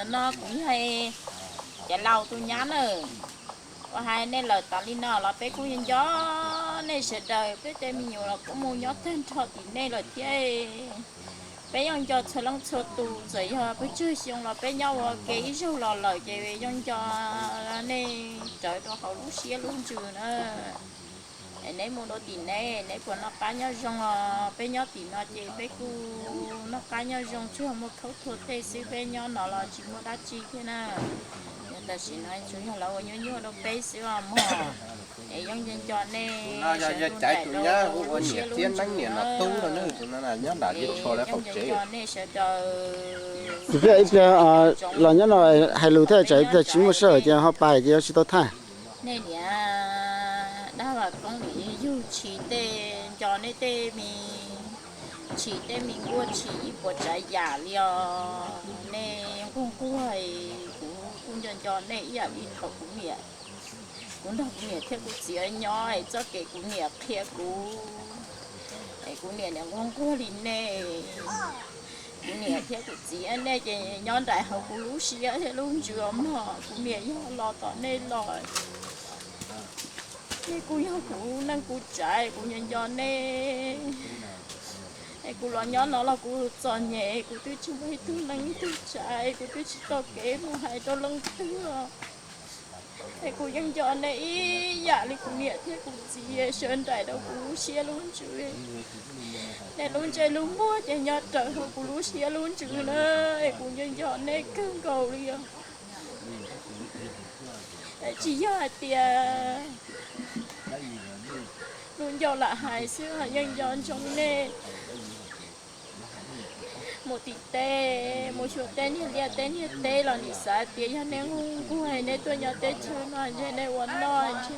No kuv yog cov laus tus nyab na. Ua hais nej lawm tas li no los peb kuj nco nco nej sawv daws, peb tej me nyuam los kuj mus nyob tag nrho tim nej lawm thiab. Peb yeej nco txhua leej txhua tus, txawm yog pes tsawg xyoo los peb nyob ua ke ib zaug los lawm ces yeej nco nej rawv rau hauv lub siab lub ntsws na. Es neb mus rau tim neb, neb puas noj qab nyob zoo os? Peb nyob tim no ces peb kuj noj qab nyob zoo, tsuas muaj khaub thuas tej xwb, peb nyob no los tsis muaj dab tsi thiab na. Yog tam sim no tsuas yog lawv ua nyuaj nyuaj rau peb xwb os mog. Es yeej nco nco nej sawv daws tus nyab hu ua niam thiab neeb niam no tub no, tus no nyob nram yus tshua lawv qaum tsev. Tus peb ib pliag los nyob no hais lus thiab tsam ib pliag tsis muaj sij hawm ces ho pais ces yuav tsis tau thaij. Nej niam dab Vam Koob nim yug tshis tej nco nej tej me, tshis tej me nkuaj tshis ib puas tsav yam li os. Nej nquag nquag, kuv kuj nco nco nej ib yam li thaum kuv niam, kuv nrog kuv niam thiab kuv txiv nyob es txoj kev kuv niam qhia kuv, es kuv niam niam nquag nquag li nej. Kuv niam thiab kuv txiv nej ces nyob nraim hauv kuv lub siab thiab lub ntsws mog. Kuv niam yog los tom nej los, nej kuj yog kuv neej kuv tsav, kuv nco nco nej. Es kuv los nyob no los kuv txom nyem, kuv twb tsis muaj ib tug neej ib tug tsav, kuv twb tsis tau kev mus hais rau leej twg os. Es kuv yeej nco nej ib yam li kuv niam thiab kuv txiv sawv nraim rau kuv lub siab lub ntsws. Nej lub ntsej lub muag ces nyob raws hauv kuv lub siab lub ntsws na, es kuv nco nco nej kawg nkaus li os. Tsis yog hais tias lub ncauj lam hais xwb, yeej nco ntsoov nej. Mus tim teb, mus xyuas tej niag liaj tej niag teb los nim xav tias yog nej nquag nquag nej tuaj nyob teb chaws no ntshe nej ua noj ntshe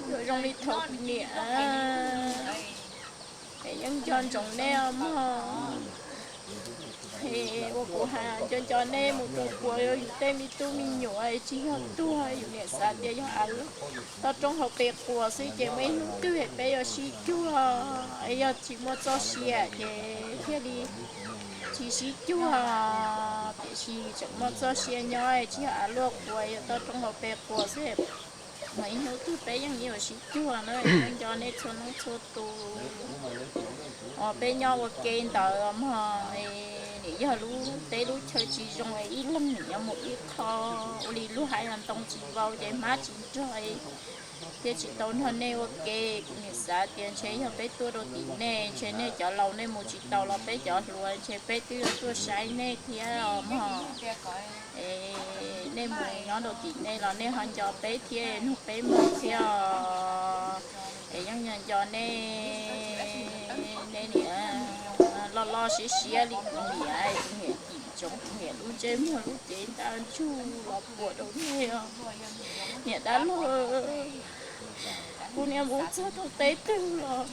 yuav zoo li thaum kuv niam. Es yeej nco ntsoov nej os mog. Es ua kuv hais nco nco nej mus tus puas yus tej me tub me nyuam, tsis yog tuag, yus niam xav tias yog av toj roob hauv pes quas xwb ces muaj ib hnub twg peb yuav sib cuag, es yog tsis muaj txoj sia ces thiaj li tsis sib cuag, tiam sis tseem muaj txoj sia nyob, tsis yog av luaj quas, yog toj roob hauv pes quas xwb. Muaj ib hnub twg peb yeej yuav sib cuag na, yeej nco nej txhua leej txhua tus. Os, peb nyob ua ke ntawd mog, nim yog lub teb lub chaw tsis zoo es ib leeg nim nyob mus ib qho, ua li luag hais los ntoo tsis vau ces hmab tsis nrog. Thiab tsis tau nrog nej ua ke, kuv nim xav tias ntshe yog peb tuaj rau tim nej, ntshe nej cov laus nej mus tsis tau los peb cov hluas ntshe peb twb yuav tuaj saib nej thiab os mog. Es nej mus nyob rau tim nej los nej ho nco peb thiab nug peb mus thiab os. Es yeej nco nco nej, nej niam loj loj siab siab li kuv niam, kuv niam cim ntsoov kuv niam lub ntsej muag lub cev ntaj ntsug los puas rau nej os. Niam dab laug, kuv niam mus txog rau teb twg los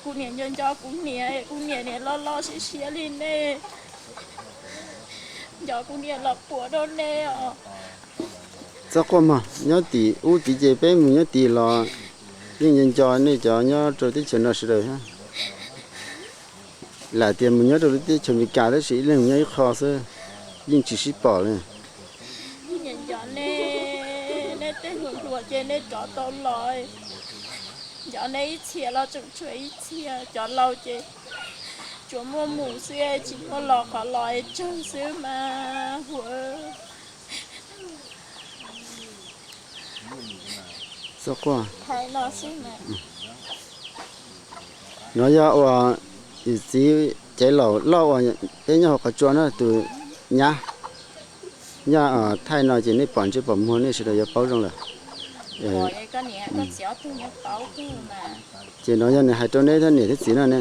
kuv niam nco nco kuv niam, kuv niam niam loj loj siab siab li nej, nco kuv niam los puas rau nej os. Txhob quaj mog, nyob tim ub tid ces peb mus nyob tid los yeej nco nco nej cov nyob rau teb chaws no sawv daws thiab. Lam tias mus nyob rau lub teb chaws Amelikas tab sis ib leeg nyob ib qho xwb, yeej tsis sib pom li. Nco nej, nej tej hluas hluas ces nej rov tau los, nco nej ib txhia los tseem tshuav ib txhia, cov laus ces tsuas muaj mus xwb tsis muaj los, qhov los es tsawg xwb mas huv. Txhob quaj. No yog uas yus txiv caiv laus loj uas peb nyob hauv qhov tsua na, tus nyab. Nyob thaij no ces nej pom ntsej pom muag nej sawv daws yuav paub zoo lawm. Ces no yog nws hais rau neb thiab niam thiab txiv no ne.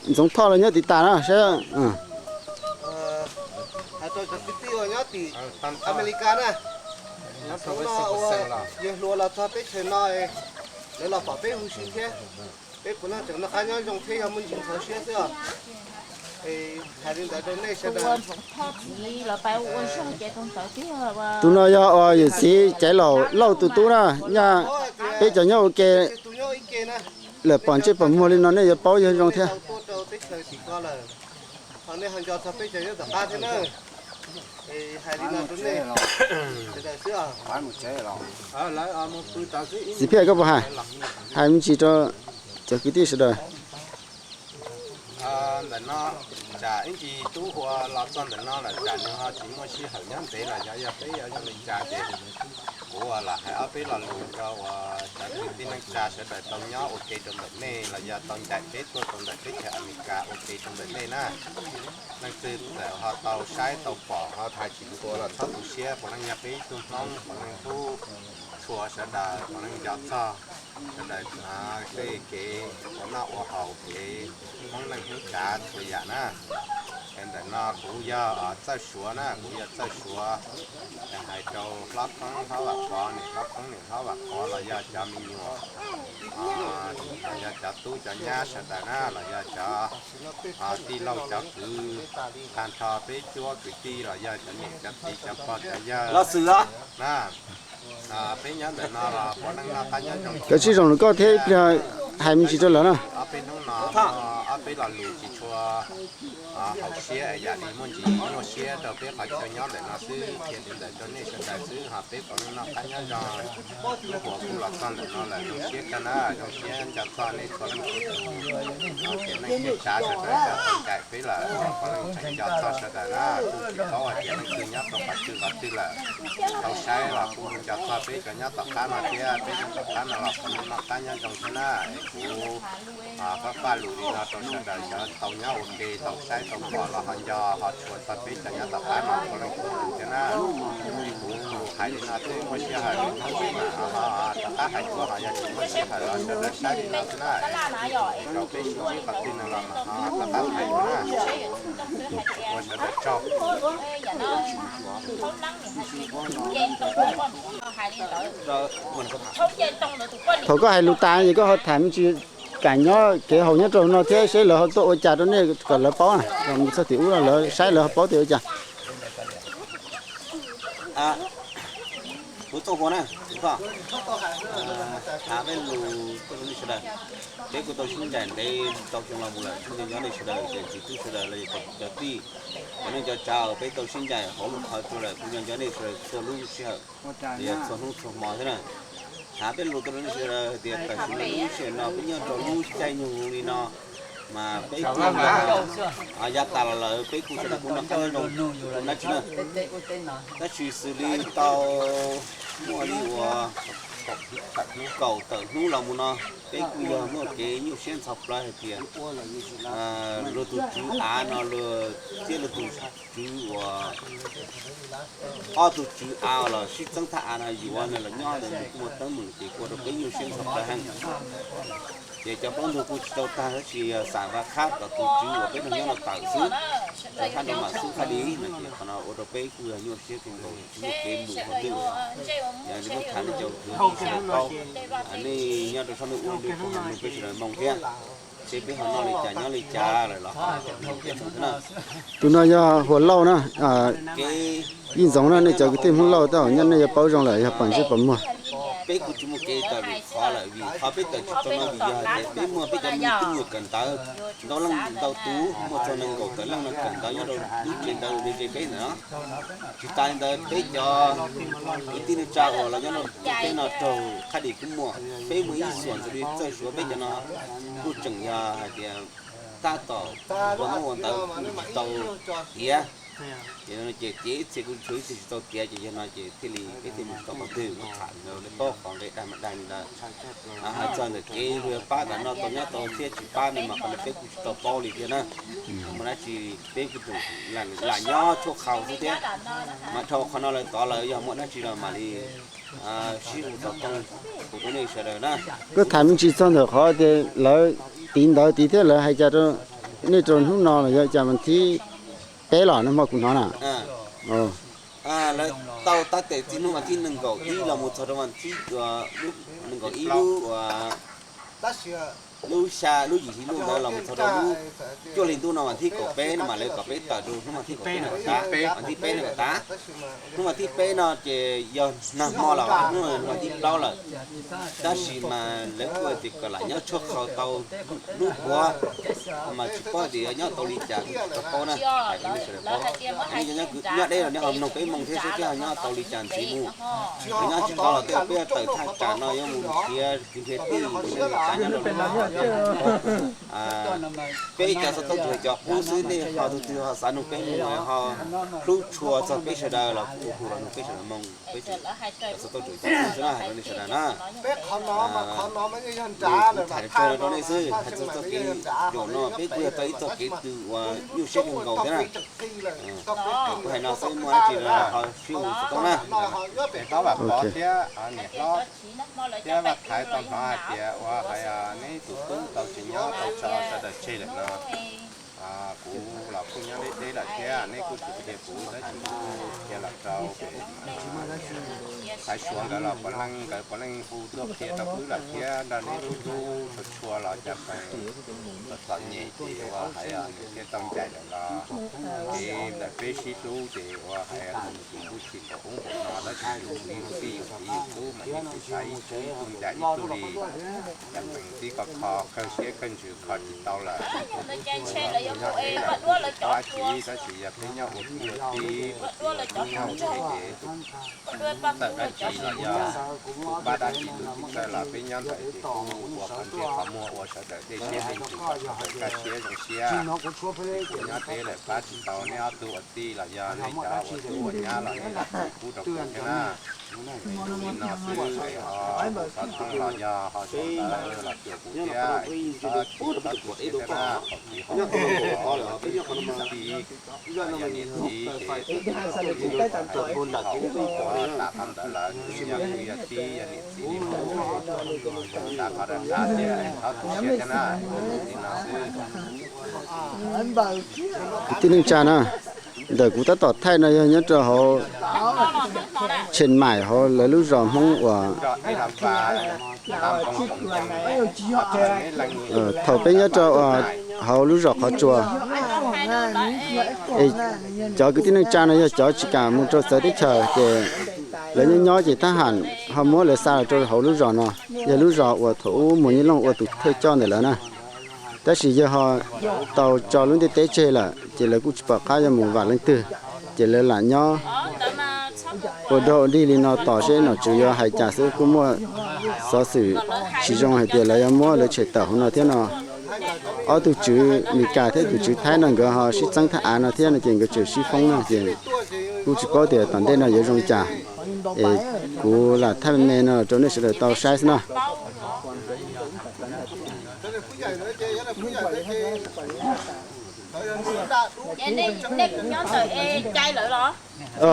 Ntxoov Thoj los nyob tid tas no saib. Hais rau cov kwv tij uas nyob tim Amelikas na, nyob thaum no ua yawg hluas los txog teb chaws no, lawv los pom peb huv si thiab, peb puas noj tseem noj qab nyob zoo thiab yog muaj ntsis ntxhov siab xwb os. Hais li ntawd rau nej sawv daws. Tus no yog uas yawm txiv caiv laus lauj tus tub na, nyaj peb cov nyob ua ke. Tus nyob ib Lawm pom ntsej pom muag li no nej yuav paub yog zoo thiab. Txiv Phiaj, koj puas hais, hais me ntsis rau cov kwv tij sawv daws? Ntawm no, tsam ib ntsis tub hu ua los txog ntawm no lawm tsam nws ho tsis muaj sij hawm nyob ntev los yog peb yuav zoo li cas ces kuv ua los hais ob peb lo lus rau uas cov kwv tij neej tsa sawv daws tau nyob ua ke rau ntawm nej los yog tau ncaim peb tuaj rau ntawm teb chaws Amelikas ua ke rau ntawm nej na. Leej twg txawm ho tau saib tau pom ho hais tsis txhua los txhob tu siab, puav leej yog peb ib tug Hmoob, puav leej hlub tshua sawv daws, puav leej nco txog sawv daws tej kev ua noj ua haus, kev Hmoob neej Hmoob tsav txhua yam na. Es ntawm no kuv yog Txawj Suav na, kuv yog Txawj Suav, hais rau hlob Koob hlob Vam Pov, niam hlob Koob niam hlob Vam Pov los yog cov me nyuam, los yog cov tub cov nyab sawv daws na, los yog cov tij laug cov kwv, tag nrho peb cuab kwv tij los yog cov niam cov txiv cov pog cov yawg na. Peb nyob ntawm no los puav leej noj qab nyob zoo. Koj sib zoo rau koj thiab ib pliag hais me ntsis rau lawv na. Ob peb hnub no, ob peb lo lus tsis tshua haum siab yam li muaj ntsis nyuaj siab rau peb qhov chaw nyob ntawm no xwb, qhia li ntawd rau nej sawv daws xwb, ho peb puav leej noj qab nyob zoo. Lub hua kuj los txog ntawm no lawm, zoo siab kawg na, zoo siab nco txog nej txhua leej txhua tus, tias neej tsa sawv daws cov tau ncaim peb lawm, puav leej tseem nco txog sawv daws na, kuj tsis paub hais tias leej twg nyob rau qhov twg qhov twg lawm. Tau saib los kuj nco txog peb cov nyob tom qab no thiab, peb nyob tom qab no los puav leej noj qab nyob zoo thiab na. Es kuv faj faj lus li no rau sawv daws cov tau nyob ua ke, tau saib tau pom los ho nco ho tshua txog peb cov nyob tom qab no puav leej txhua tus thiab na. Es kuv hais li no twb muaj sij hawm li no, rov qab hais dua ho yog tsis muaj sij hawm los sawv daws saib li no xwb na. Es rau peb sib ntsib qhov twg no los ho rov qab hais dua na. Ua sawv daws tsaug. Thaum koj hais lus tas es koj ho tham me ntsis kev nyob kev haus nyob rau no thiab seb lawv ho tuaj ua cas rau nej kom lawv paub na, mus txog tim ub no lawv saib lawv ho paub tias ua cas. Kuv Txooj Hua na, kuv tham peb lus tuaj rau nej sawv daws. Peb kuj tau sib ncaim ntev tau xyoo los mus lawm, kuj nco nco nej sawv daws, cov txiv tub sawv daws los yog cov kwv cov tij, cov neej cov tsav uas peb tau sib ncaim hauv lub qhov tsua lawm, kuj nco nco nej sawv daws txhua lub sij hawm, los yog txhua hnub txhua hmo thiab na. Tham peb lus tuaj rau nej sawv daws hais tias tam sim no lub sij hawm no peb nyob rau lub caij nyoog li no, mas peb kuj yav tas los lawm peb kuj sawv daws kuj noj qab nyob zoo dab tsi na. Tab sis xws li tau muaj li uas kaum tawm hnub los mus no, peb kuj yog muaj kev nyuaj siab ntxhov plawv hais tias luag tus tswv av no luag thiab luag tus tswv uas ob tug tswv av los sib txeeb thaj av no yuav nws los nyob ntawd nws kuj muaj teeb meem ces ua rau peb nyuaj siab ntxhov plawv heev. Ces cov plaub ntug kuj tsis tau tag tab sis yog xam vaj khab kom tus tswv uas peb nrog nyob no tawm xwb, rau thaj rau mam xub thaj li no ces qhov no ua rau peb kuj yog nyuaj siab kawg nkaus tsis muaj kev mus qhov twg. Yog li muab tham nej cov kwv tij sawv daws paub, nej nyob rau sab ntuj ua ntu kuj ho nug peb sawv daws moo thiab, seb peb ho noj li cas nyob li cas lawm los ho nug peb moo thiab na. Tus no yog Huas Lauj na, Yij Ntxoov na, nej cov kwv tij Hmoob Lauj tej zaum nyob nej yuav paub zoo lawm yog pom ntsej pom muag. Peb kuj tsis muaj kev tawm lwm qhov lawm vim qhov peb tawm tsis tau no vim yog hais tias peb muaj peb cov me tub me nyuam kawm ntawv ntau leej ntau tus, muaj txog nees nkaum tawm leej no kawm ntawv nyob rau lub tsev ntawd uas ze ze peb ntawm no. Tsis tas li ntawd peb cov kwv tij neej tsa uas los nyob rau peb no raug qhab dim kub muag, peb muaj ib xuam ntxhi li Txawj Suav peb cov no kuj tseem yog hais tias tab tom ua ntaub ua ntawv kuj tsis tau tiav. Ces no ces tiav ib txhia kuj tshuav ib txhia tsis tau tiav ces yog no ces thiaj li peb thiaj mus tsis tau qhov twg, muab tham li ntawd lawv paub qhov nqe dag mas dag li ntawd. Hais txog ntawm kev luag pab kom noj tau nyob tau thiab tsis pab no mas qhov no peb kuj tsis tau paub li thiab na. Muaj dab tsi peb kuj tseem lam nyob tshuaj khaus xwb thiab, mas dhau qhov no lawm tod lawm yog muaj dab tsi los mam li sib hu tau tooj hu rau nej sawv daws na. Koj tham me ntsis txog ntawm qhov tias lawv tiv ntawv tiv thiab lawv hais cas rau nej rau hnub no los yog cas mas thib peb los no hmo kuv hnov na. Lawv tau tab tes txij hnub vas thib nees nkaum ib los mus txog rau vas thib nees nkaum ib lub uas Lub xya lub yim hli ntuj ntawd los mus txog rau lub cuaj hli ntuj no mas thib kaum peb no mas lawv kom peb tawm rau hnub mas thib kaum peb no kom tas, mas thib peb no kom tas. Hnub mas thib peb no ces yog nag hmo los hnub mas thib plaub lawm. Tab sis mas lawv kuj tias kom lam nyob tshuaj qhau tau lub puav, mas tsis paub tias yuav nyob tau li cas kuj tsis tau paub na. Hais rau nej sawv daws paub, nej nyob deb los nej ho mloog peb moo thiab saib peb ho nyob tau li cas ntxiv mus. Nyob tsis tau los tej peb tawm thaj tsam no yuav mus nrhiav kwv nrhiav tij, nrhiav tsav nyob rau lub peb cov xov tooj tsuas cov qub xwb, nej ho tus twg ho xav nug peb moo ho hlub tshua txog peb sawv daws los kuj hu los nug peb sawv daws moo, peb cov xov tooj tsuas cov qub xwb na, hais rau nej sawv daws na. Tham tag rau nej xwb, hais txog txoj kev zaum no peb kuj yog tau ib txoj kev tw uas nyuaj siab kawg nkaus thiab na. Kuv hais no xwb muaj dab tsi los ho sib hu xov tooj na. Peb Vaj Pov thiab niam hlob thiab Vaj Thaiv tau hnov hais tias ua hais neb tus tub tau tsis nyob tau tso sawv daws tseg lawm no. Kuv los kuj nyob deb deb lawm thiab neb kuj tsis qhia kuv tab sis kuv qhia los rau pem Xaiv Suav nkawd los puav leej nkawd puav leej hu tuaj qhia rau wb lawm thiab nrog neb hlub hlub tshua tshua los cas pes txom txom nyem ces ua hais nws thiaj tau ncaim lawm los. Ces ntawm peb sib hlub ces ua hais tus kuj tsis npaum ub npaum no tab sis yus yus tij yus txiv yus tub mas yeej tsis xav ib tug ncaim ib tug li. Cas pes tib koj kho kawg siab kawg ntsws kho tsis tau lawm. Nyob deb lawm tsis paub dab tsi tab sis yog peb nyob ua kwv ua tij ua txiv ua tub nyob ua ke ces tawm dab tsi los yog kuj pab dab tsi tus txawj los peb nyob ntawd ces kuj ua qhov ntsej qhov muag ua sawv daws dej siab dej ntsws kom sawv daws kaj siab zoo siab. Ces kuv nyob deb lawm pab tsis tau neb ob tug ua tij los yog neb cov ua tub ua nyab los neb zam txim pub rau kuv thiab na. Li no xwb es ho mus xov tooj los yog ho xov ntawv los cuag kuv thiab es tsis txhob chim txhob tu siab thiab na, thaum twg ho ua tij yog niam txiv ces thaum twg ho ua tij tas qhov ntawd lawm nws yog kwv yog tij yog niam txiv li mus tas qhov rau tas thiab txhob tu siab thiab na. Li no xwb. Kwv tij neej tsa na, ntawm kuv tab tom thaij no yog nyob rau hauv Tsheej Maim hauv lawv lub zos Hmoob uas thaum peb nyob rau hauv lub zos Qhov Tsua es cov kwv tij neej tsa no yog cov tsis kam mus rau txawv teb chaws ces lawv nyob nyob ces thab ham ho muab lawv xa los rau hauv lub zos no, yog lub zos uas thaum ub Muas Nyiaj Looj ua tus thawj coj ntawm lawv na. Tab sis yawg ho tau tso lub ntiaj teb tseg lawm ces lawv kuj tsis pom qab yuav mus vam leej twg, ces lawv lam nyob ua dog ua dig li no tos seb nom tswv yuav hais cas xwb. Kuj muaj xov xwm tsis zoo hais tias lawv yuav muab lawv tshem tawm hauv no thiab no. Ob tug tswv Meskas thiab tus tswv Thaib no nkawd ho sib txeeb thaj av no thiab no ces nkawd tseem sib foob no ces kuj tsis paub tias tom ntej no yuav zoo cas. Es kuv lam thaij me me no rau nej sawv daws tau saib xwb na.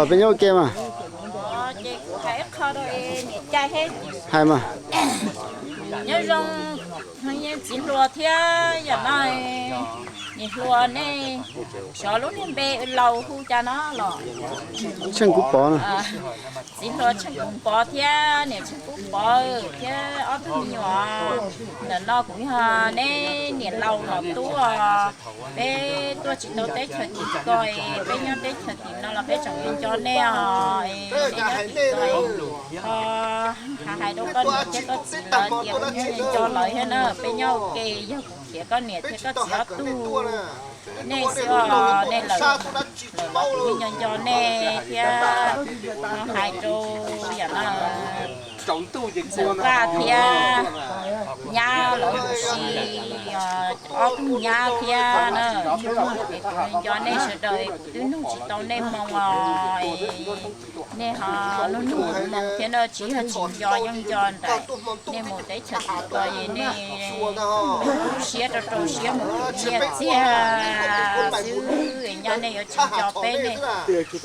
Peb nyob ua ke mas. Hais mas. Nyob zoo, txiv hluas thiab yam no, niam hluas nej, xyov lub niag npe laus hu cas no los. Tsheej Kub Pov no. Txiv hluas Tsheej Kub Pov thiab niam Tsheej Kub Pov thiab ob tug me nyuam. Ntawm no kuv yog neb niam laus los tuaj, peb tuaj tsis tau teb chaws tim ko, peb nyob teb chaws tim no los peb tseem nco nco nej os, neb nyob tim ko ho hais rau koj niam thiab koj txiv lawv tias kuv nco lawv thiab na, peb nyob ua ke yog kuv khiav koj niam thiab koj txiv ob tug nej xwb os, nej lawm los kuv yeej nco nco nej thiab. Ho hais rau yam no, Ntxawm Vaj thiab nyab lawv huv si ob tug nyab thiab na, es kuv nco nej sawv daws es kuv twb nug tsis tau nej moo os, nej ho nug nug kuv moo thiab na, tsis yog tsis nco yeej nco nraim. Nej mus teb chaws tim ko es nej lub siab rau rau siab mus nyiaj txiag xwb es nyob nej yuav tsis nco peb, nej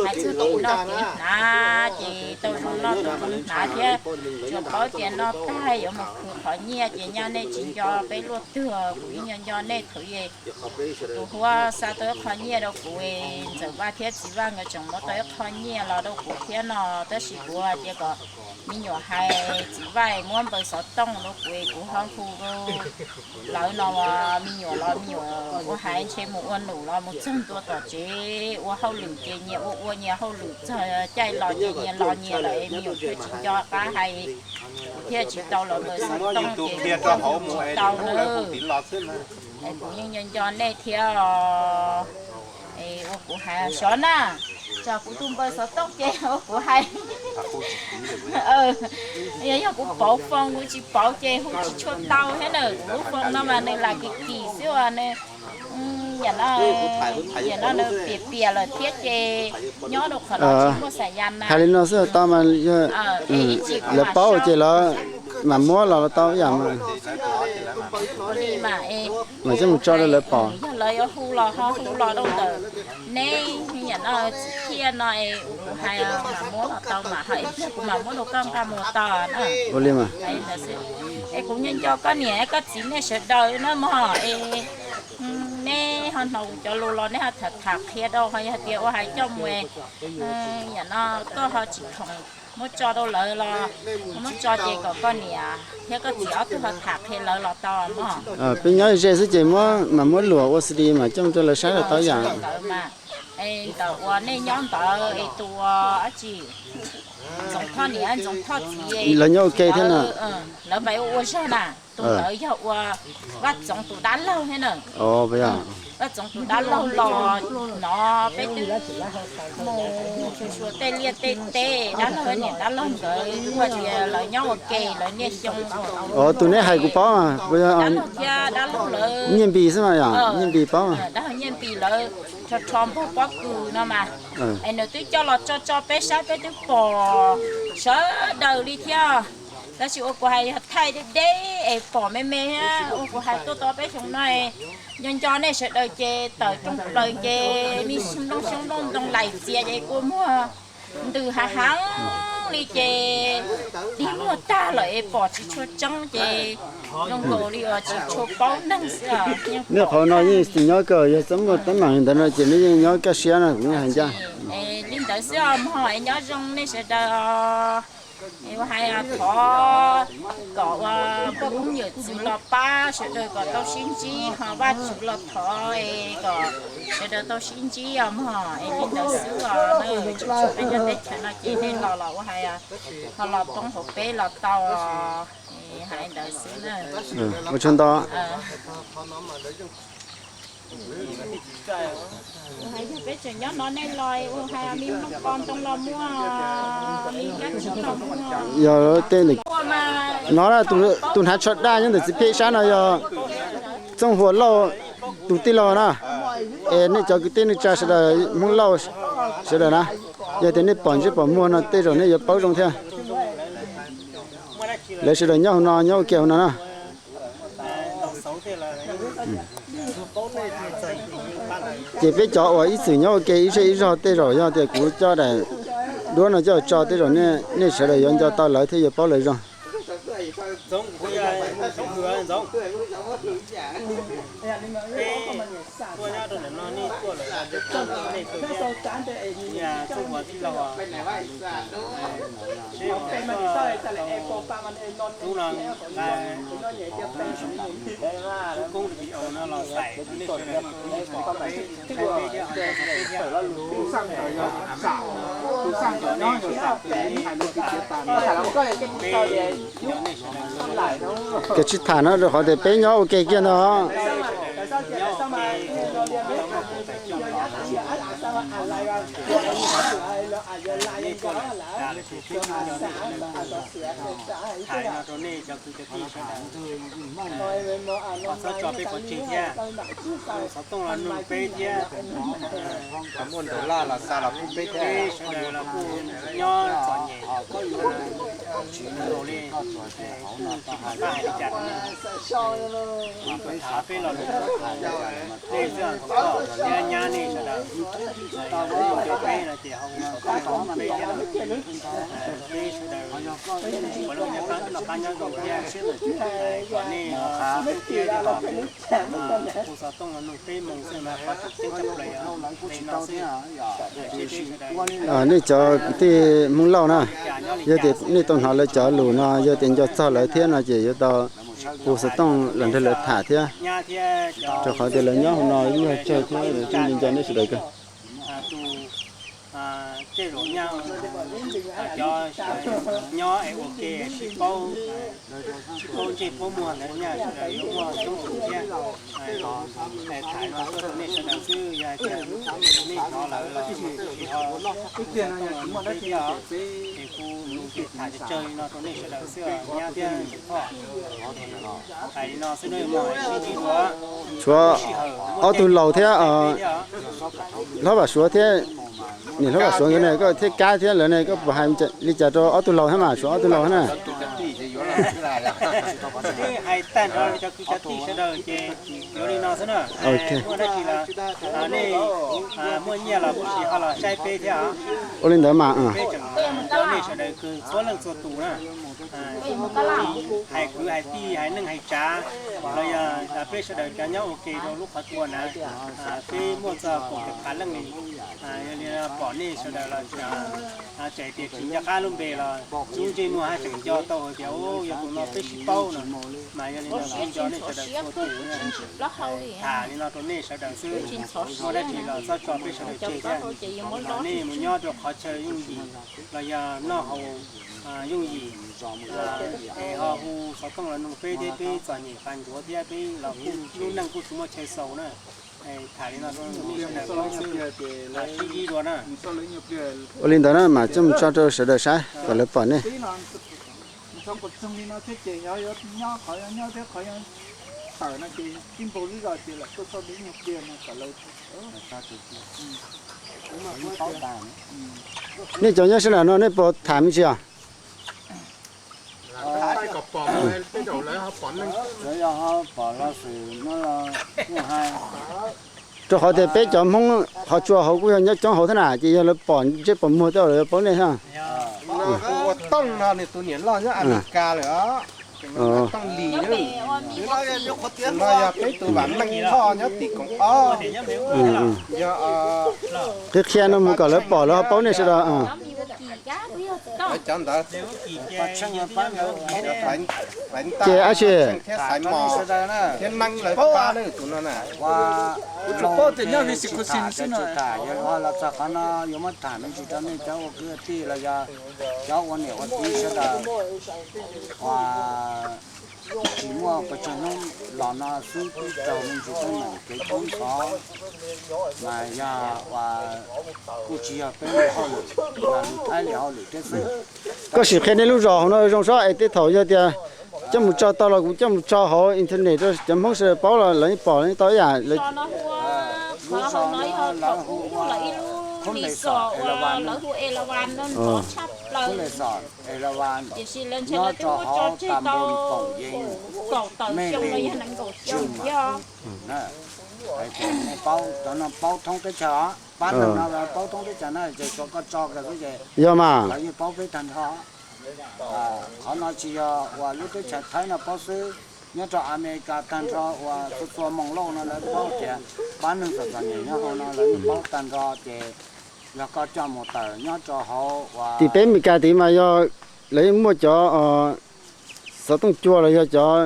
hais txog kev noj kev hnav ces tau zoo noj tau zoo hnav thiab, tsuas paub tias noj tag yuav mus khwv qhov nyiaj ces nyob nej tsis nco peb luaj twg. Kuv yeej nco nco nej thaum ub, tus Huab xa tau ib qho nyiaj rau kuv, Ntxawm Vaj thiab Txiv Vaj nkawd tseem muab tau ib qho nyiaj los rau kuv thiab no, tab sis kuv hais tias kom Me nyuam hais txiv Vaj muab npawb xov tooj rau kuv es kuv ho hu rau lawv no, me nyuam los me nyuam ua hais ntshe mus ua num los mus txog ntua tom tsev ua hauj lwm ces nyias ua ua nyias hauj lwm txog caij los ces nyias los nyias lawm es me nyuam thiaj tsis nco qab hais, kuv thiaj tsis tau lawv npawb xov tooj ces kuv thiaj hu tsis tau na. Es kuv yeej nco nco nej thiab os. Es ua kuv hais xyov na, tso kuv tus npawb xov tooj ces ua kuv hais. Yog, yog kuv pauv foo kuv tsis pauv ces hu tsis tshua tau thiab na, kuv lub foo no mas nws lam kim kim xwb as, nws, yam no, yam no nws piam piam lawm thiab ces nyob rau qhov no tsis muaj xayas na. Hais li no xwb tau mas, lawv paub ces lawv mam muab los tau ib yam mas. Li mas es, mas coj mus tso rau lawv pom. Yog lawv yuav hu los ho hu los rau ntawm neb, yam no txiv Thiaj no es kuv hais mam muab los tau mas ho es tiag kuv mam muab rau koj nqa mus tau na. Ua li mas. Es kuv nco nco koj niam koj txiv nej sawv daws na mog es, neb ho hnov kuv cov lus los neb ho tham tham qhia rau ho yog tias ua hais coj mus, yam no koj ho tsis khoom muab tso rau lawv los muab tso ces kom koj niam thiab koj txiv ob tug ho tham qhia lawv los tau mog. Peb nyob ze xwb ces muab mas muab luam ua xi di mas coj rau lawv saib los tau yam. Ntawd mas, ntawm uas nej nyob ntawd es tus uas dab tsi, Ntxoov Thoj niam Ntxoov Thoj txiv, lawv nyob ua ke thiab na. Lawv pais ua ua zog na, tus ntawd yog ua Vaj Txoov tus dab laug thiab na. Vaj Txoov tus dab laug los hnov peb twb mus xyuas xyuas tej liaj tej teb, dab laug niam dab laug nkawd ua tias lawv nyob ua ke lawv niaj xyoo. Tus neb hais kuv paub, dab laug thiab dab laug lawv Nyiaj Npis xwb mas yom, Nyiaj Npis paub. Dab laug Nyiaj Npis lawv rho rho npog pob kws no mas, es nws twb coj los tso tso peb saib peb twb pom sawv daws li thiab. Tab sis ua kuv hais yog thaij deb deb es pom me me thiab ua kuv hais tuaj tau peb xyoo no, nco nco nej sawv daws ces tawm rooj plaws ces me nplooj xyoob nplooj ntoo laim txias ces kua muag ntws hav heev li ces dig muag tag lawm es pom tsis tshua tseeb ces zoo nkaus li uas tsis tshua paub neeg xwb. Nej qhov no yeej tsis nyob kawg, yog txhob muaj teeb meem li ntawd no ces nej yeej nyob kaj siab no kuv yeej hais ncaj. Li ntawd xwb os mog, es nyob zoo nej sawv daws. Es ua hais thov kom ua poj koob yawm txwv los pab sawv daws kom tau sib ntsib, ho Vajtswv los thov es kom sawv daws tau sib ntsib os mog. Es li ntawd xwb os, peb nyob teb chaws no ces nej los los ua hais ho los poob hauv peb los tau, hais ntawd xwb na. Ua tsaug ntau. Hais yog peb tseem nyob no nej los ua hais me nplooj qos ntoo los muaj, me kab tsib los muaj. Yog tej no, tus hnav tsho daj nyob ntawm txiv pheej sab no yog Txooj Huas Lauj tus tij laug na. Es nej cov kwv tij neej tsa sawv daws, Hmoob Lauj sawv daws na, yog tias nej pom ntsej pom muag no tej zaum nej yuav paub zoo thiab. Lawv sawv daws nyob hauv no, nyob ua ke hauv no na. Ces peb cov uas ib txwm nyob ua ke ib zej ib zog tej zaum yog tias kuv coj daim duab no coj tso tej zaum nej sawv daws yuav nco tau lawv thiab yuav paub lawv zoo. Koj tsis tham no rau qhov tias peb nyob ua ke kiag no. Txhob tso peb pov tseg thiab, xov tooj los nug peb thiab. Muaj ntawd laj los xa los pub peb thiab, sawv daws los kuj nyob txom nyem, nkaus li, kuj tsis pab hais li cas rau nej. Peb los lus nej xwb, nyab nej sawv daws, peb no ces ho hu xov tooj rau peb thiab, peb sawv daws puav leej nyob qab noj qab nyob zoo thiab, kom nej ho xov tooj thiab, hu xov tooj los nug peb mus xwb mas qhov tseem ceeb tshaj plaws yog li no xwb. Nej cov kwv tij Hmoob Lauj na, yog tias nej tau hnov lawv cov lus no, yog tias nco txog lawv thiab no ces yuav tau hu xov tooj los nrog lawv tham thiab, rau qhov tias lawv nyob hauv no ib nyuag tsawg thiab lawv thiaj li nco nej sawv daws kawg. Tej zaum nyaj cov nyob es ua ke sib paub, sib paub ntsej paub muag ntawd nyaj sawv daws yuav muaj coob tus thiab. Tham no tuaj rau nej sawv daws xwb, yog tias nej hnov lawm los tsis ho hu xov tooj los nug peb thiab os. Ces kuv lus ces tham tsawg tsawg li no rau nej sawv daws xwb os nyab thiab tsoom phooj. Hais li no xwb, sib ntsib dua. Tshuav ob tug laus thiab, hlob Vam Suav thiab, niam hlob Vam Suav nkawd ne, koj thiab Kab thiab lawv ne, koj puas hais li cas rau ob tug laus thiab mas, tshuav ob tug laus thiab na? Hais tag nrho cov kwv cov tij sawv daws ces yuav li no xwb na. Muaj dab tsi los nej muaj nyiaj los kuj sim ho los saib peb thiab os. Ua li ntawd mas peb tseem nco nej sawv daws kawg txhua leej txhua tus na. Hais kwv hais tij hais neej hais tsav los yog peb sawv daws cov nyob ua ke rau lub qhov tsua na, peb muaj txog kaum phav leej li. Yog li pom nej sawv daws los tseem tias tsis nco qab lub npe los lub ntsej muag haj tseem nco tau hais tias yog tus no peb sib paub no. Mas yog li no kuv nco nej sawv daws txhua tus, tham li no rau nej sawv daws xwb. Muaj dab tsi los txhob tso peb sawv daws tseg thiab. Nej mus nyob rau qhov chaw yooj yim los yog noj haus yooj yim, es ho hu xov tooj los nug peb thiab, peb txom nyem qas ntsuav thiab, peb los kuj lub neej kuj tsis muaj chaw xaus na. Tham li no rau nej sawv daws paub xwb, sib ntsib dua na. Ua li ntawd na mas coj mus tso rau sawv daws saib kom lawv pom nej. Nej cov nyob sab nram no nej puas tham me ntsis os? Rau qhov tias peb cov Hmoob qhov tsua hauv kuj yog nyob coob hauv thiab na, ces yog lawv pom ntsej pom muag tej lawv yuav paub nej thiab. Ua Tooj no nws tus niam loj nyob Amelikas lawm os. Tooj Lis, no yog peb tus vam meej Thoj nyob tim koom ob, yog qhia qhia no mus kom lawv pom lawv ho paub nej sawv daws. Lawv cov ntawd, Faiv Ntaj, Faiv Ntaj thiab Xaiv Mos thiab Neeb lawv pab na tus no na. Ua, kuv tsuas paub tias nyob Wisconsin xwb no. Yog los txog qhov no yuav muab tham me ntsis rau nej cov ua kwv tij los yog cov ua niam ua txiv sawv daws, ua, tsis muaj pes tsawg hnub los no xwb twb raug me ntsis teeb meem kev kub ntxhov, mas yog ua, kuj tsis yog peb li hauj lwm, yog li Thaib li hauj lwm thiab xwb. Koj sim qhia nej lub zos hauv no zoo sab es tej thaum yog tias coj mus tso tau los kuv coj mus tso hauv internet rau cov Hmoob sawv daws paub los lawv yeej pom yeej tau ib yam. Lub zos no lawv hu ua Khub Npes Xom Elavan, Khub Npes Xom Elavan, nyob rau hauv tas npoo koom yees, mej lees tswm. Hais tias nej paub, cov no paub thoob teb chaws os, pab neeg no paub thoob teb chaws na, ces tsuas koj tso kiag xwb ces yog mas lawv yeej paub peb tag nrho. Qhov no tsis yog uas lub teb chaws Thaib no paub xwb, nyob rau Amelikas tag nrho uas txhua txhua moos lauj no lawv paub tias pab neeg txom txom nyem nyob hauv no lawv yeej paub tag nrho ces yog koj coj mus tawm nyob rau hauv uas tim peb Amelikas tid mas yog lawv yeej muaj cov xov tooj cua los yog cov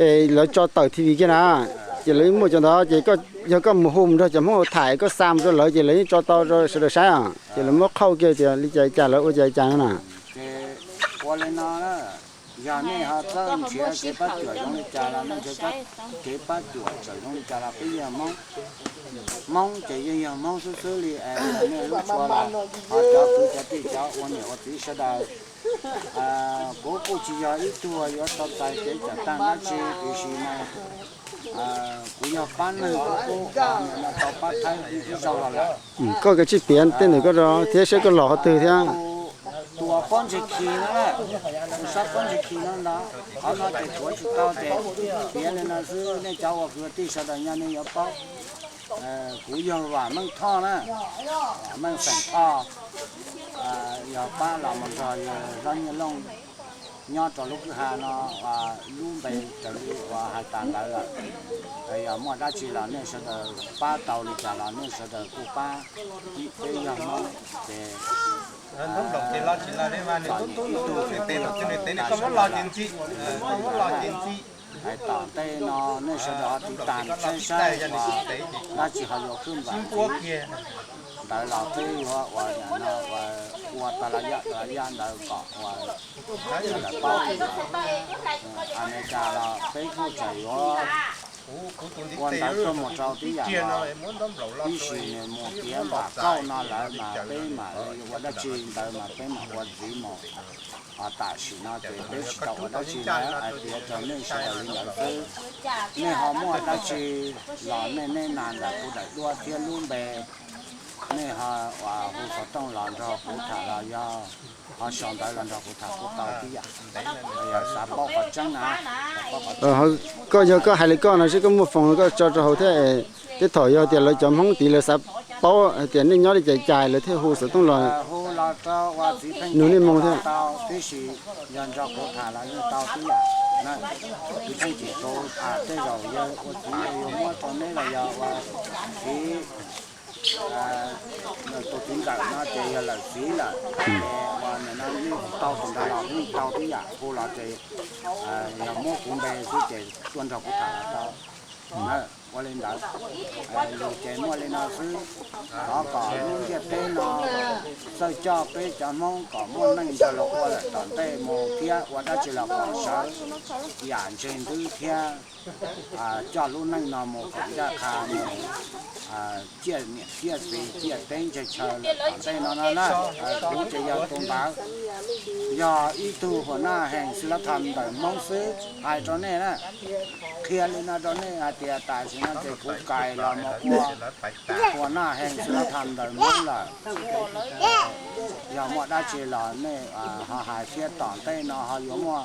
es lawv tso tawm T V kiag na, ces lawv yeej muaj cov ntawd ces yog koj mus hu mus nrog cov Hmoob tham koj xa mus rau lawv ces lawv yeej tso tau rau sawv daws saib os, ces lawv muab qhauj kiag tias li cas li cas lawv ua cas li cas no na. Ces ua li no, yog nej ho txawj nrhiav kev pab cuam zoo li cas los nej nrhiav kev pab cuam txawm zoo li cas los peb yog Hmoob, Hmoob ces yeej yog Hmoob xwb xwb li es yog nej lub tshua los ho cov kwv cov tij cov ua niam ua txiv sawv daws. Kuv kuj tsis yog ib tug yuav tau txais kev cawm tag dab tsi tiam sis mas kuv yog pab neeg kuv kuj tau pab Thaib ib zaug los lawm. Koj kav tsij piav tej ntawm koj rau thiab seb koj los qhov twg thiab. Ua pob ntseg khi no, tus sab pob ntseg khi no ntag. Qhov no ces tuav tsis tau ces piav li no xwb, nej cov ua kwv tij sawv daws nyob nej yuav paub. Kuv yog Vam Meej Thoj na, Vam Meej xeem Thoj, yog pab los mus nrog yawg Hlob Nyiaj Looj nyob rau lub kwj ha no, lub npe raws li uas hais tas ntawd lawm. Yog muaj dab tsi los nej sawv daws pab tau li cas los nej sawv daws kuj pab, peb yog Hmoob ces txom nyem ib tug ces peb los txom nyem tas sawv daws lawm. Hais tom ntej no nej sawv daws ho tiv tas saib saib uas dab tsi ho yuav khwb npam ntxiv ntawd los peb yuav ua ua tas los yaj tas los yaj ntawd kom ua sawv daws paub. Amelikas los peb kuj tseem yuav ua ntawv tuaj mus rau tib yam los, ib sim nws mus tiav npam kauj no lawm mas peb mam li ua dab tsi ntawd mas peb mam ua ntxiv mus. Ho tam sim no ces peb tsis tau ua dab tsi ntawd, hais tias rau nej sawv daws li ntawd xwb. Nej ho muaj dab tsi los nej neb nas ntawm kuv daim duab thiab lub npe, nej ho ua hu xov tooj los nrog kuv tham los yog ho sau ntawv los nrog kuv tham kuj tau tib yam. Yog xav paub qhov tseeb na, koj yog koj hais li koj no seb koj muaj foos koj tso rau hauv thiab. Tej thaum yog tias lawv cov Hmoob tid lawv xav paub hais tias nej nyob li cas cas lawv thiaj hu xov tooj los nug nej moo thiab. Tib si yog nrog kuv tham los yeej tau tib yam. Tus Theej Cim Tuv tej zaum yog ua txiv yuav muab rau neb los yog ua txiv, tus txiv ntxawm no ces yog lawm txiv lawm. Ua nim no yeej tau tus ntawd los yeej tau tib yam, hu los ces yog muab kuv npe xwb ces tuaj nrog kuv tham los tau. Ua li ntawd, lus ces muaj li no xwb. Thov kom lub ntiaj teb no txawj coj peb cov Hmoob kom muaj neej nrog luag ua lawm tom ntej mus thiab ua dab tsi los kom sawv yam ntseg ntwb thiab coj lub neej no mus koom ncaj qha mus ciaj niam ciaj txiv ciaj teb ntseg chaw lawm tom ntej no no na. Kuv ces yog tus ntawd, yog ib tug hua naj hees xwb lab tham ntawm Hmoob xwb hais rau nej na. Qhia li no rau nej hais tias tam sim no ces kuv kais los mus ua hua naj hees xwb lab tham ntawm Hmoob lawm. Yog muaj dab tsi los nej ho hais thiab tom ntej no ho yuav muaj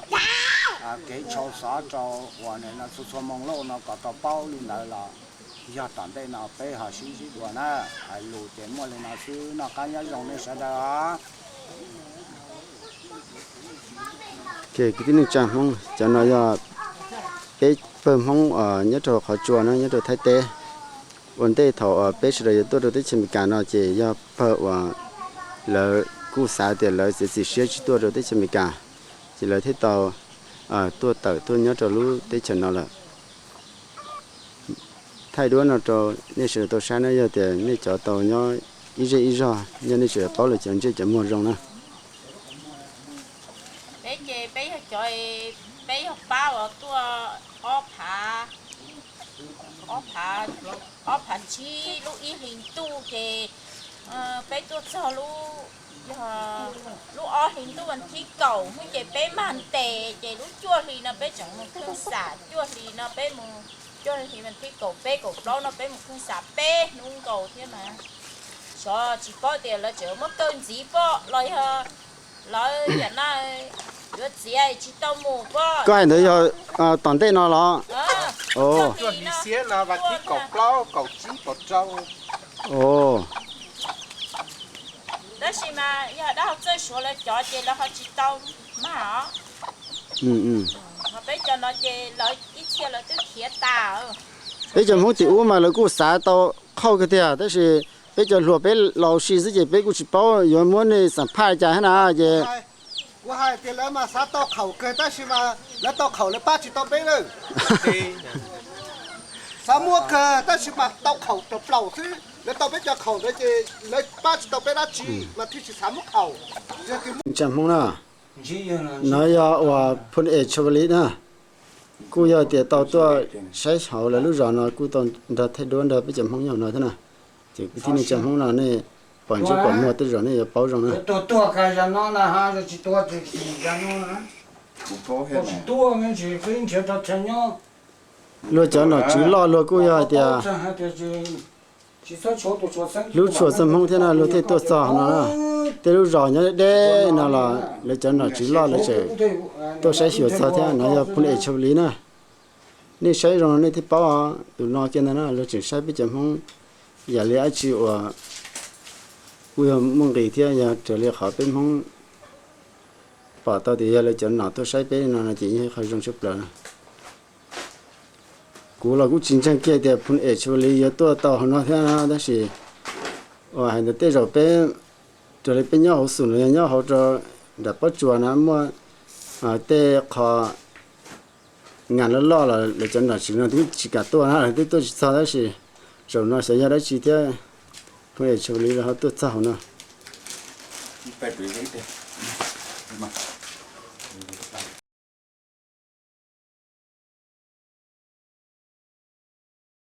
kev tshau xov rau uas nim no txhua txhua moo lauj no kom tau paub li ntawd los yog tom ntej no peb ho sib ntsib dua na. Hais lus ces muaj li no xwb, noj qab nyob zoo nej sawv daws os. Kwv tij neej tsa Hmoob, cov no yog peb pawg Hmoob nyob rau qhov tsua no nyob rau Thaib teb. Ua ntej thaum peb sawv daws yuav tuaj rau teb chaws Amelikas no ces yog pawg uas lawv kuj xav tias lawv txiav txim siab tsis tuaj rau teb chaws Amelikas, ces lawv thiaj tau tuaj tawm tuaj nyob rau lub teb chaws no lawm. Thaij duab no rau nej sawv daws tau saib na, yog tias nej cov tau nyob ib zej ib zog, yog nej sawv daws paub lawv cov ntsej cov muag zoo na. Peb ces peb yog cov, peb yog pab uas tuaj ob phav, ob phav, ob phav tsib lub ib hlis ntuj ces peb tuaj txog lub, yog lub ob hlis ntuj vas thib kaum hnub ces peb mag ntes ces lub cuaj hlis no peb tseem mus kheej xam, cuaj hlis no peb mus, cuaj hlis vas thib kaum peb kaum plaub no peb mus kheej xam peb hnub nkaus thiab mas. Xyov tsis paub tias lawv tseem muab kaw ntxiv pob los yog lawv yam na yuav txiav tsis tau mus pob. Koj hais ntawd yog tom ntej no los? Cuaj hlis xiab no vas thib kaum plaub kaum tsib kaum rau. Tab sis mas yog dab hau txawj suav lawv cov ces lawv ho tsis tau mag os. Ho peb cov no ces lawv ib txhia lawv twb khiav tas. Peb cov Hmoob tim ub mas lawv kuj xav tau qhauj kiag tiag, tab sis peb cov hluas peb laus si xwb ces peb kuj tsis paub yuav muab nej xam phaj li cas thiab na ces. Kuv hais tias lawv mas xav tau qhaum kawg tab sis mas lawv tau qhaum lawv pab tsis tau peb lawm. Xav muab kawg tab sis mas tau qhaum tau plaum xwb, lawv tau peb cov qhaum ntawd ces lawv pab tsis tau peb dab tsi mas thiaj tsis xav muab qhaum. Tsa Hmoob na, no yog uas Phun Es Tshua Li na, kuj yog tias tau tuaj saib hauv lawv lub zos no kuj tau nrog thaij duab nrog peb cov Hmoob nyob no thiab na. Ces kwv tij neej tsa Hmoob no nej pom ntsej pom muag tej zaum nej yuav paub zoo na. Luag cov nom tswv loj luag kuj yog hais tias Lub tshuaj txog Hmoob thiab no luag thiaj tuaj txog no na. Tej lub zos nyob deb deb no los lawv cov nom tswv loj lawv tseem tuaj saib xyuas txog thiab. No yog Phoo Es Tshua Lis na. Nej saib zoo no nej thiaj paub, tus no kiag ntag na luag tseem saib peb cov Hmoob yam li dab tsi uas kuj yog muaj nqis thiab yog raws li qhov peb Hmoob pom tau tias yog lawv cov nom tuaj saib peb no no ces yog ib qho zoo tshaj plaws na. Kuv los kuj tsis ntseeg kiag tias Phoo Es Tshua Lis yuav tuaj tau hauv no thiab no tab sis uas hais ntawd tej zaum peb raws li peb nyob hauv xum los yog nyob hauv rau nram pob tsuas na muaj tej qho nas loj loj los lawv cov nom tswv no twb tsis kam tuaj na, lawv twb tuaj tsis txog tab sis zaum no xyov yog dab tsi thiab Phoo Es Tshua Lis lawv ho tuaj txog hauv no.